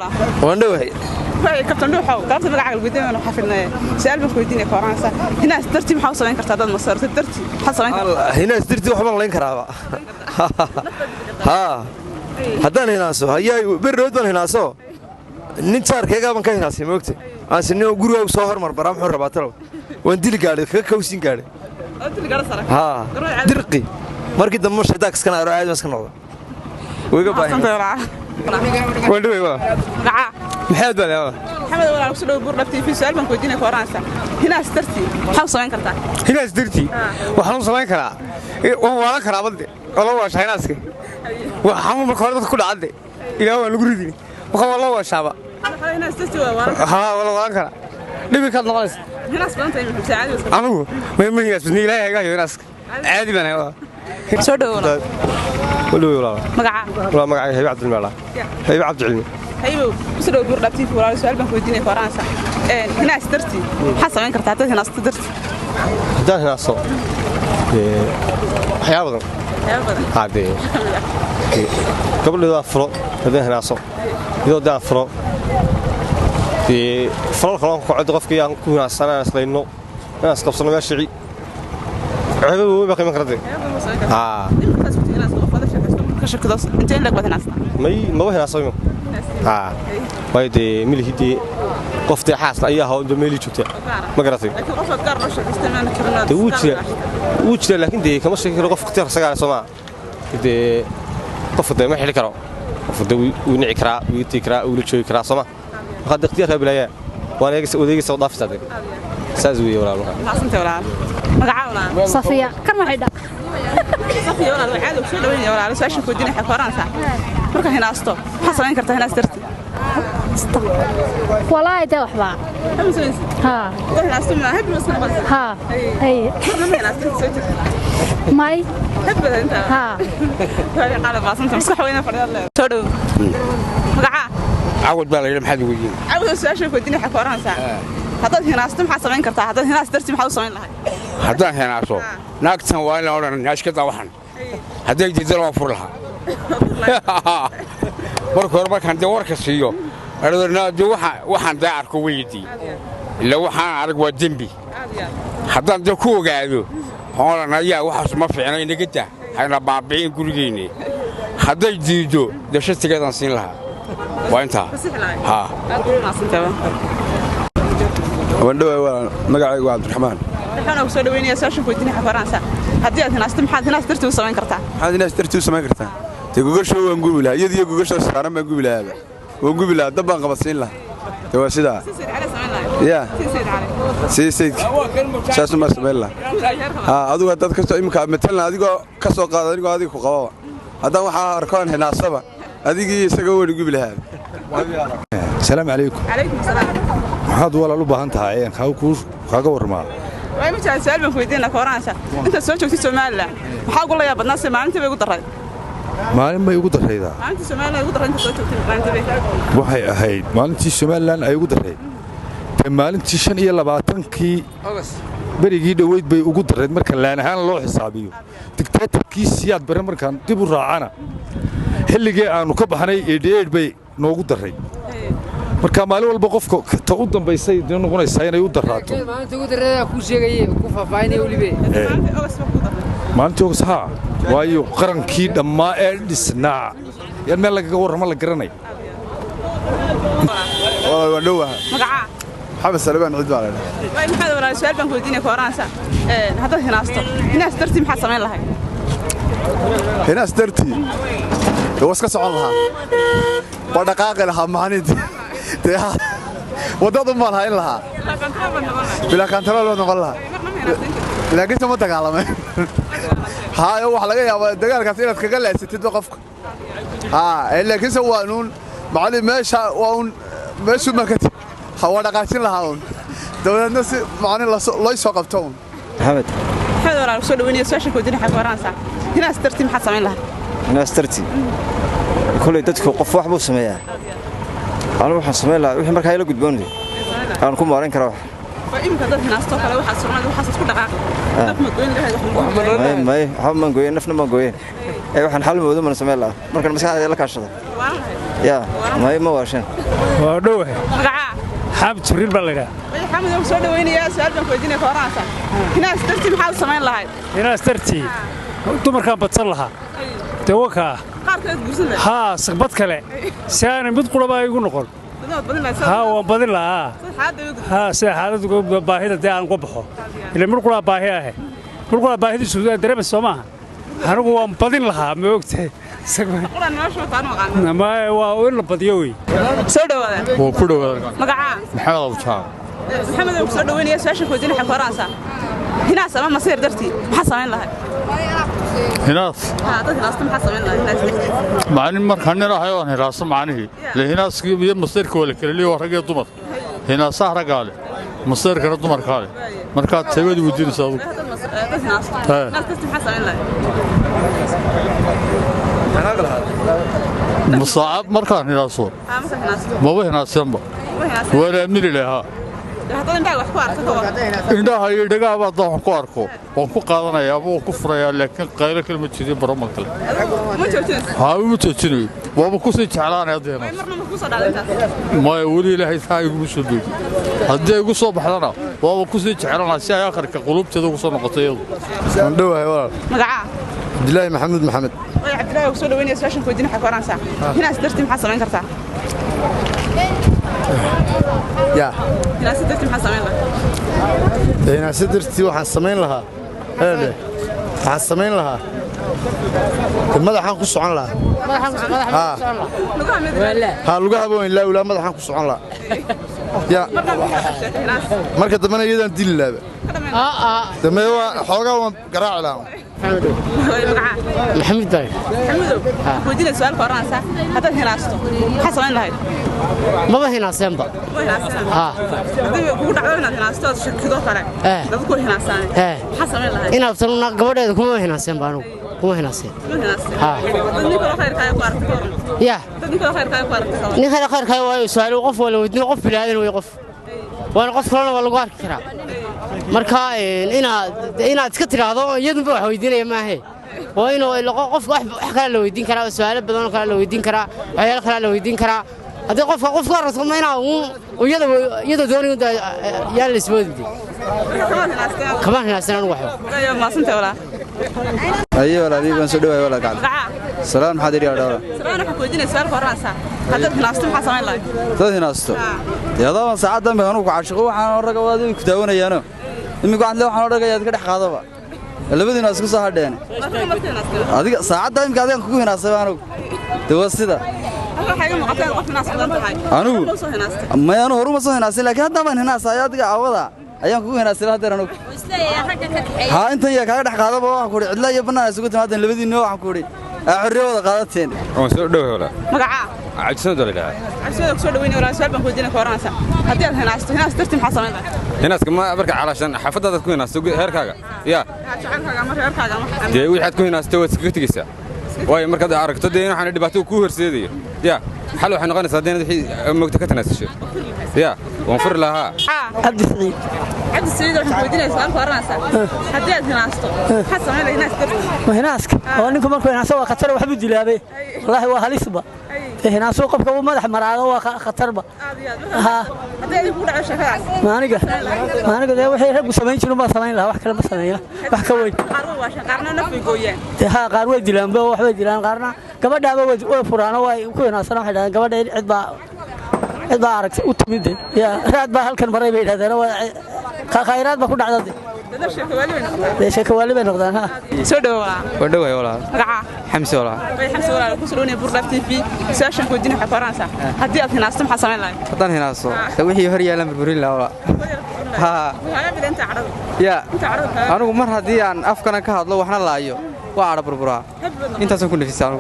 Waan dhowahay. Waay kabtan Dhuuxow, gaabta magacaaga weydiin waan xafidnay. Su'aal baan ku weydiinaya ka oranaysa. Hinaas dartii maxaa u samayn kartaa dad masartay dartii? Maxaa samayn kartaa? Hinaas dartii waxbaan layn karaaba. Haa, haddaan hinaaso hayaa berrood baan hinaaso, nin jaarkaygaa baan ka hinaasay, moogta aanse nin gurigaagu soo hormar baraa muxuu rabaa talow, waan dili gaadhay, kaga kawsiin gaadhay. Haa, dirqi markii dambe shaydaanka iska naaro, caadi baan iska noqda, wiga baahan. Waan dhawey waa. Magacaa? Maxamed baa leeyahay. Maxamed walaal, ku soo dhaw Buurdhab TV. Su'aal baan ku weydiinaya ka oranaysa. Hinaas dartii maxaa u samayn kartaa? Hinaas dartii waxaan u samayn karaa, waan waalan karaa badde oo la waashaa hinaaska. Waa xanuun marka hore dadka ku dhacadde, ilaah waan lagu ridin, marka waa loo waashaaba. Hinaas dartii waa waalan. Haa, waa la waalan karaa, dhibirkaad noqonaysa. Hinaas badan tahay maxaa caadi iska. Anigu ma hinaas badni, ilaahay haga hayo hinaaska, caadi baan ahay. Soo dhaw walaal. Walow walaal. Magacaa? Walaal, magacayga Haybe Cabdilmi walaal. Haybe Cabdilmi. Haybow, ku soo dhaw Buurdhab TV walaal. Su'aal baan ku weydiinaya ka oranaysa. Hinaas dartii maxaa samayn kartaa dad hinaasta dartii? Haddaan hinaaso waxyaaba badan. Waxyaabo badan. Haa dee, gabadheedaa furo haddaan hinaaso, iyadoo daan furo dee falal kaloon ku kacdo qofkii aan ku hinaasana, aan islayno, inaan isqabsano, meesha ceeba weyn baa qiiman karade. Haa. Ka shakado intee in leeg baad hinaastaa? May, maba hinaaso imo. Haa, waayo dee milihii dee qof dee xaasna ayaa ahaa oo meelii joogta, ma garatay? Laakiin qof aad gaar loo sheekaystay maana jirin. Dee wuu jira, wuu jira, laakiin dee kama sheegi karo qof ikhtiyaar isagaa leh, soo maa? Dee qofka dee ma xidhi karo qofka, dee wuu nici karaa, wuu tigi karaa, wuu la joogi karaa, soo ma? Marka dee ikhtiyaarkaa bilaayaa waan eegaysa, wadeegaysa, oo dhaafaysaa dee, saas weeye walaal marka. Mahadsantay walaal. Magacaa walaal? Safiya kan waxay dha. Safiya walaal, waxaad og soo dhaweynaya walaal. Su'aasha ku weydiinaya waxay ka oranaysaa, marka hinaasto maxaa samayn kartaa hinaas dartii? Walaahi dee waxbaa. Maxaa samaynaysaa? Haa. Dad hinaasto ma habbi iska noqonaysaa? Haa, ay. Marna ma hinaasto inta soo jirta? May. Habbi inta. Haa. Waa qalab mahadsantay, maskax weyna fadhiyaad leedahay. Soo dhaw. Magacaa? Cawad baa la yidhi, maxaad weydiin? Cawad, su'aasha ku weydiinaya waxay ka oranaysaa, haddaad hinaasto maxaa samayn kartaa? Haddaad hinaas dartii maxaad u samayn lahayd? Haddaan hinaaso naagtan waa in la odhan ashkada, waxan hadday diidana waan furi lahaa marka hore, markaan dee warka siiyo de waxaan dee arko weydii, ila waxaan arag waa dembi. Haddaan dee ku ogaado waxaan odhan ayaa waxaas ma fiicna, inaga dah, hayna baabi'in gurigeenni. Hadday diiddo dee shatigeedaan siin lahaa, waa intaa. Haa. Aad ugu mahadsantay. Waan dhawaay walaal, magacaygu waa Cabdiraxmaan. Waxaan ugu soo dhaweynaya, su'aasha ku weydiinaya waxay ka oranaysaa, haddii aad hinaasto maxaad hinaas dartii u samayn kartaa? Maxaad hinaas dartii u samayn kartaa? Dee gogosho waan gubi lahaa, iyadiyo gogosho saaran baan gubi lahaaba, waan gubi lahaa, dab baan qabadsiin lahaa, dee waa sidaa. Si Sayid Cali samayn lahayd? Yaa. Si Sayid Cali. Sii sayidka saasumaa samayn lahaa. Haa, adigu haddaad kasoo imika matalan adigoo ka soo qaada, anigoo adiga ku qababa, haddaan waxaa arkoon hinaasaba, adigii isaga waan gubi lahaaba. Asalaamu calaykum. Calaykum salaam. Maxaad walaal u baahan tahay een kaaga warramaa? Waay ma jiraan, su'aal baan ku weydiinaya ka oranaysa, intaad soo joogtay Somaliland maxaa ugu la yaab badnaa? Se maalintii bay ugu daray? Maalin bay ugu darraydaa. Maalintii Somaliland ugu daray intaad soo joogtay, maalintii bay? Waxay ahayd maalintii Somalilan ay ugu darrayd dee maalintii 25-kii berigii dhoweyd bay ugu darrayd, marka laan ahaan loo xisaabiyo digtaatarkii Siyaad Barre. Markaan dib u raacana xilligii aannu ka baxnay 88 bay noogu darray. Marka maalin walba qofka ta u dambaysay dee noqonaysaa inay u darraato. Maalinta ugu darreedaa kuu sheegaye, ku faahfaahinaya welibe. Maalintii August baa kugu daray? Maalintii August, haa, waayo qarankii dhammaa ee dhisnaa yaan meel lagaga warramo la garanay. Walaal, waan dhowaha. Magacaa? Maxamed Salibaan cid baa la dhahaa. Waay maxamed walaal, su'aal baan ku weydiinaya ka oranaysa, haddaad hinaasto hinaas dartii maxaad samayn lahayd? Hinaas dartii dee waa iska socon lahaa, waa dhaqaaqi lahaa maalintii dee, waddadu maan hayn lahaa, bilaa kantarool baan noqon lahaa, laakiinse ma dagaalamay. Haa, waxaa laga yaabaa dagaalkaas inaad kaga leedsatidba qofka. Haa, laakiinse waa nuun macallin, meesha waa un meeshuu makati waa dhaqaajin lahaa un, dabadeedna si macallin loo soo qabto un. Maxamed. Maxamed walaal, soo dhaweynaya, su'aasha ku weydiinaya waxay ku oranaysaa, hinaas dartii maxaad samayn lahaa? Hinaas dartii kolay dadku qof wax buu sameeyaa. Anigu waxaan samayn lahaa wixii markaa ila gudboonay aan ku maarayn karaa wax. Waa imika dad hinaasto kale waxaad surnayd, waxaas isku dhaqaaqi, naf ma goyn lahayd, wax ma goyn? May, may, waxba maan gooyeen, nafna maan gooyeen, ee waxaan xal moodo mana samayn lahaa markaan maskaxdayda la kaashado. Waan lahayd. Yaa may ma waasheen. Waa dhowahay. Magacaa? Xaamid Jibriil baa la yidhaha. Xaamid, waan soo dhaweynayaa. Su-aal baan ku weydiinaya ka oranaysa hinaas dartii maxaad samayn lahayd? Hinaas dartii dumarkaan badsan lahaa dee wakaa. Qaarkood guursan lahayd? Haa, siqbad kale si aanay mid quraba igu noqon. Dadna badin lahayd? Haa, waan badin lahaa. Haa, sida xaaladdu baahida dee aan uga baxo, ila mid quraa baahi ahe, mid quraa baahidiisu dareemaysa soo maaha. Anigu waan badin lahaa, ma ogtahay? Quraan nolosha wataan aqaan. Maya, waa in la badiyo wey. Soo dhawaada. Waa ku dhawaada. Magacaa? Maxamed Abujaan. Maxamed, waan soo dhaweynaya. Su-aasha ku weydiinaya waxay ku oranaysaa hinaas ama masiir dartii maxaa samayn lahayd? Hinaas? Haa, dad hinaasta maxaa samayn lahayd hinaas dartii? Macnin markaan nin ahay oon hinaaso, macnihii le hinaaskii iyo masiirka waa la kala leeyahay, waa rag iyo dumar. Hinaasaha raggaa leh, masiirkana dumarkaa leh. Markaad teebad weydiinaysa adigu? Dad hinaasto, hinaas dartii maxaa samayn lahayd? Masaacad markaan hinaaso? Haa, markaa hinaasto. Maba hinaaseenba. Ma hinaaseen? Waan aamini lahaa. Haddaad indhaha wax ku aragto ka waran? Indhaha iyo dhagaha baa haddaan wax ku arko, waan ku qaadanayaa ama waan ku furayaa, laakiin qaylo kale ma jirin, baramal kale. Ma joojinaysa? Haa, uma joojinayo, waaba kusii jeclaanaya hadda Way hinaaso. Marna ma kusoo dhacday intaas? Maya, weli ilaahay taa iguma soo beegin. Haddii ay igu soo baxdana waaba kusii jeclanaa si ay akharka qulubteeda ugu soo noqoto iyadu. Waan dhowahay walaal. Magacaa? Cabdilaahi Maxamuud Maxamed. Way Cabdilaahi, waan soo dhaweynaya. Su-aashan ku weydiinaya waxay ku oranaysaa hinaas dartii maxaa samayn kartaa? Yaa. Hinaas dartii maxaa samayn lahayd? Hinaase dartii waxaan samayn lahaa, eedhe, waxaan samayn lahaa de madaxaan ku socon lahaa. Haa. Lugaha mid? Haa, lugahaba waan ilaawilaa, madaxaan ku socon lahaa ya. Markaa maxaa sheegtay hinaas? Marka dambena iyadaan dili laaba dambe, waa xoogaa waan garaaci lahaa. Way magacaa? Maxamed Daay. Maxamudow, waxaan ku weydiinaya su-aal ku oranaysaa haddaad hinaasto maxaa samayn lahayd? Maba hinaaseenba. Ma hinaastaan? Haa. Haddii kugu dhacdo inaad hinaasto ood shakido kale, dad ku hinaasaane, maxaa samayn lahayd? Inaad tanuna gabadheeda kuma hinaaseenba, anigu kuma hinaaseen. Ma hinaasteen? Haa. Dad nin kaloo khayrkaaga ku aragta ka waran? Yaa. Dad nin kaloo khayrkaaga ku aragta ka waran? Nin khayr khayrkaaga waayo su'aalo qof waa la weydiin, qof bilaadan wey, qof waana qof kalena waa lagu arki karaa. Marka inaad iska tidhaahdo iyadunba wax weydiinaya maahe, waa inuu qofka wax kale la weydiin karaa, su'aalo badan oo kale la weydiin karaa, waxyaalo kale la weydiin karaa. Haddii qofka qofka aragto ma inaa iyada iyadoo doonayo yaan la ismoodin. Kamaad hinaasteen? Kamaan hinaasan anigu waxba. Ayo, maasantay walaa. Aye walaal, baan soo dhawahay walaal gacan. Magacaa? Salaan, maxaad idhi walaal? Salaan, waxaan ku weydiinaya su-aal ku oranaysaa haddaad hinaasto maxaa samayn lahayd? Dad hinaasto. Dee adaa saacad dambe anugu ku caashiqo, waxaan raga waad ku daawanayaano. Imika waxaan leeyahay waxaan ragayaa ka dhex qaadaba. Labadiina isku soo hadheen. Marka marka hinaasteen? Adiga saacadda imika adigan kugu hinaasay anugu. Dee waa sida. Halka waxaa iga muuqata inaad qof hinaas badan tahay. Anigu? Ma soo hinaastay? Maya, anu horuma soo hinaasay, laakiin hadda baan hinaasay adiga caawada. Ayaan kugu hinaasay haddeer anugu. Haa, intan yaa kaaga dhex qaadaba, waxaan ku idhi cidla iyo bannaan isugu timaadeen labadiinna, waxaan ku idhi aa xorriyo wada qaadateen. Waan soo dhowahay walaal. Magacaa? Cabdisamad waa la yidhaahdaa. Cabsidooda ku soo dhaweynaya walaa. Su-aal baan ku weydiinaya ku oranaysaa haddii aad hinaasto hinaas dartii maxaa samayn lahayd? Hinaaska ma marka calaashan xaafadaadaad ku hinaasto heerkaaga yaa? Jacaylkaaga ama reerkaaga ama? Dee wixii aad ku hinaasto waad iskaga tegeysaa, waayo markaad aragto dee in waxaan dhibaato kuu horseedayo yaa, xal waxay noqonaysaa haddii inaad wixii moogta ka tanaasasho yaa, waan furi lahaa. Cabdi Saciid. Cabdi Saciid, waxaan ku weydiinaya su-aal ku oranaysaa haddii aad hinaasto maxaa samayn lahayd hinaas dartii? Ma hinaaska oo ninku markuu hinaaso waa khatar, waxbuu dilaabe, wallaahi waa halisba. Dee hinaaso qofka uu madax maraado waa khatarba. Haa. Haddii adiga kugu dhaco sheekadaas? Ma aniga dee wixii raggu samayn jirin baa samayn lahaa, wax kale ma sameeyo, wax ka weyn. Qaar way waashaan, qaarna naf way gooyaan. Dee haa, qaar way dilaanba, wax way dilaan, qaarna gabadhaaba way furaano, way ku hinaasana, waxay dhahdeen gabadha cid baa aragtay u timid de yaa, raad baa halkan maray bay yidhahdeen, waa khayraad baa ku dhacda de. Dadna sheeko waali bay noqdaan. Dee sheeko waali bay noqdaan, haa. Soo dhawo walaa. Waa dhowahay walaal. Magacaa? Xamse walaal. Way Xamse walaal, ku soo dhaweynaya Buurdhaaf TV. Su-aashan ku weydiinaya waxay ku oranaysaa haddii aad hinaasto maxaa samayn lahayd? Haddaan hinaaso wixii hor yaalaan burburin lahaa walaal. Haa. Waxaa mid inta cadhada. Yaa. Inta cadhada kaaga. Anigu mar haddii aan afkana ka hadlo waxna laayo, waa cadho burburaa. Intaasaan ku nafisa anigu.